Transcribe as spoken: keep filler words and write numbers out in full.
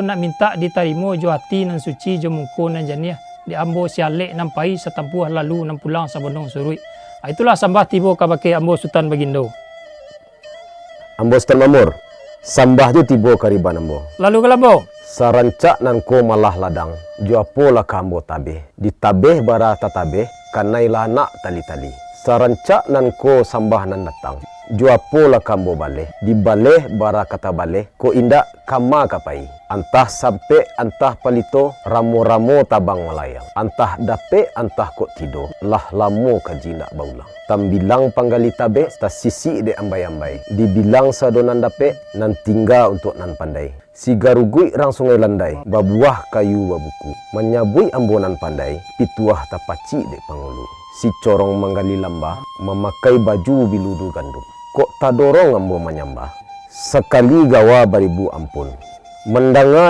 Nak mintak ditarimo jo ati nan suci, jo muko nan janiah, dek ambo si alek nan pai, satampuah lalu nan pulang sabondong suruik. Ah, itulah sambah tibo kabake ambo Sutan Bagindo. Ambo Sutan Mamur, sambah jo tibo kariban ambo. Lalu ka ambo. Sarancak nan ko malah ladang, jo apo lah ka ambo tabeh. Ditabeh bara tatabeh, kanai lah anak tali-tali. Sarancak nan ko sambah nan datang, jo apo lah ka ambo baleh. Dibaleh bara ka tabaleh, kok indak kama ka pai. Antah sampek, antah palito, ramo-ramo tabang malayang. Antah dapek, antah kok tido, lah lamo kaji indak baulang. Tambilang panggali tabeh, tasisik dek ambai-ambai. Dibilang sado nan dapek, nan tingga untuak nan pandai. Sigaruguik rang Sungai Landai, babuah kayu babuku. Manyabuik ambo nan pandai, pituah tapacik dek pangulu. Si corong manggali lamba, mamakai baju biludu gandum. Kok tadorong ambo manyambah, sakali gawa baribu ampun. Mandanga